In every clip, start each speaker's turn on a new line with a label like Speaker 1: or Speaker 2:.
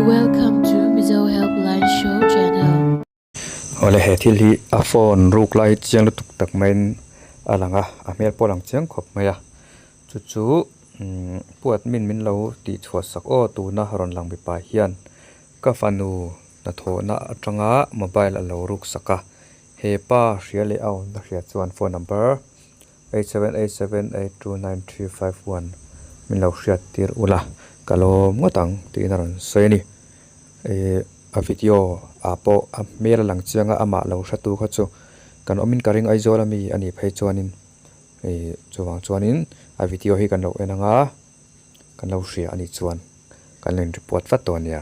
Speaker 1: Welcome to Mizo Helpline Show channel.
Speaker 2: Awle he thil hi a phone ruk lai chiang lutuk tak maiin a lang a, a hmel pawh a lang chiang khawp mai a, chu chu umm pu admin min lo tih chhuah sak aw tuna rawn lang mipa hian ka fanu hnathawhna atanga mobile a lo ruk sak a, he pa hria leh a awmna hria chuan phone number 8787829351 min lo hriat tir ula ka lawm ngawt ang tiin a rawn sawi a ni. Ihh a video ah pawh a hmel a lang chiang a amah lo hretu kha chu kan awmin ka ring Aizawl ami a nih phei chuanin ih chuvang chuanin a video hi kan lo en ang a kan lo hria a nih chuan kan lo in report vat dawn nia.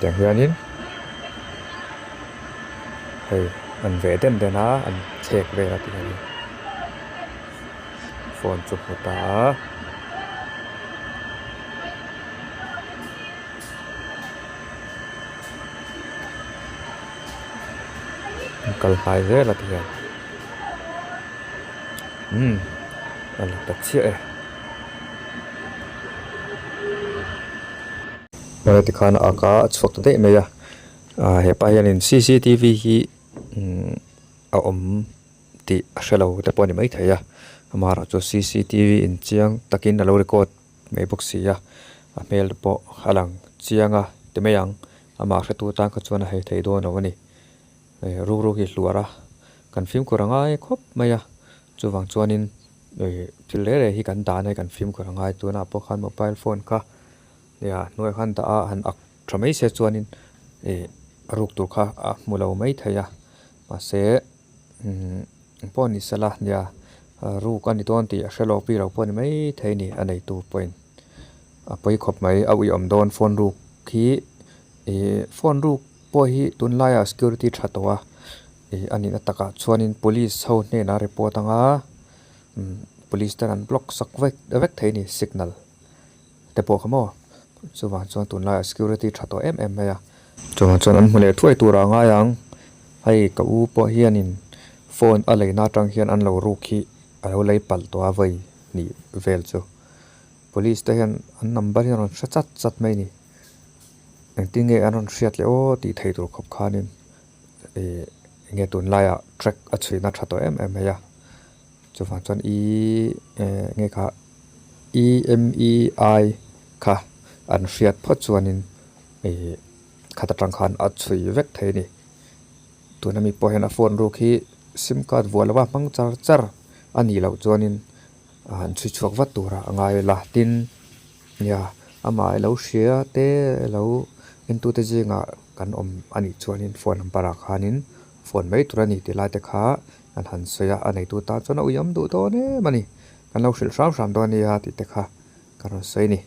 Speaker 2: Tiang hianin hei an veh den den a an chhek vel a tih a ni phone chu hmu ta a. An kal hnai zel a ti hian umm a la ta chiah e. Hmel tikhan a ak a a chhuak ta daih mai a ah hepa hianin c c t v hi umm a awm tih a hrelo te pawh a ni maithei a amaherawh chu c c t v in chiang takin a lo record mai bawk si a a hmel te pawh a lang chiang a ti mai ang amah hretu tan kha chuan a hei thei dawn lo a ni ruk ruk hi hluar a kan fimkhur a ngai khawp mai a chuvang chuanin ih thil reng reng hi kan dahna hi kan fimkhur a ngai tunah pawh khan mobile phone kha nia hnuaiah khan dah a han ak tha mai se chuanin ih a ruk tur kha a hmu lo mai thei a mahse umm engpawh ni sela nia ruk a ni dawn tih a hre lo pi lo pawh a ni mai thei a ni a neitu pawhin a pawi khawp mai a uiawm dawn phone ruk hi ih phone ruk pawh hi tunlaiah security tha tawh a ih a nihna takah chuanin police ho hnenah report anga umm police ten an block sak vek vek thei a ni signal te pawh kha maw chuvang chuan tunlaiah security tha tawh em em mai a. Chuvang chuan an hmu leh thuai tur ah ngai ang hei ka u pawh hianin phone a leina atang hian an lo ruk hi a lo lei palh tawh a vawi hnih vel chu police te hian an number hi an rawn hre chat chat mai a ni engtin nge an rawn hriat leh aw tih theih tur khawp khanin ih enge tunlaiah track a chhuihna tha tawh em em mai a chuvang chuan ihh enge kha E_M_E_I kha an hriat phawt chuanin ih khat atang khan a chhui vek thei a ni tuna mi pawh hian a phone ruk hi sim card vuah lova hmang char char a nih loh chuanin an chhui chhuak vat tur a ngai la tin nia amah ilo hria te alo entute zingah kan awm a nih chuanin phone number ah khanin phone mai tur a ni tih lai te kha an han sawi a a neitu tan chuan a uiawm duh dawn em a ni. Kan lo hrilh hram hram dawn nia tih te kha ka rawn sawi a ni.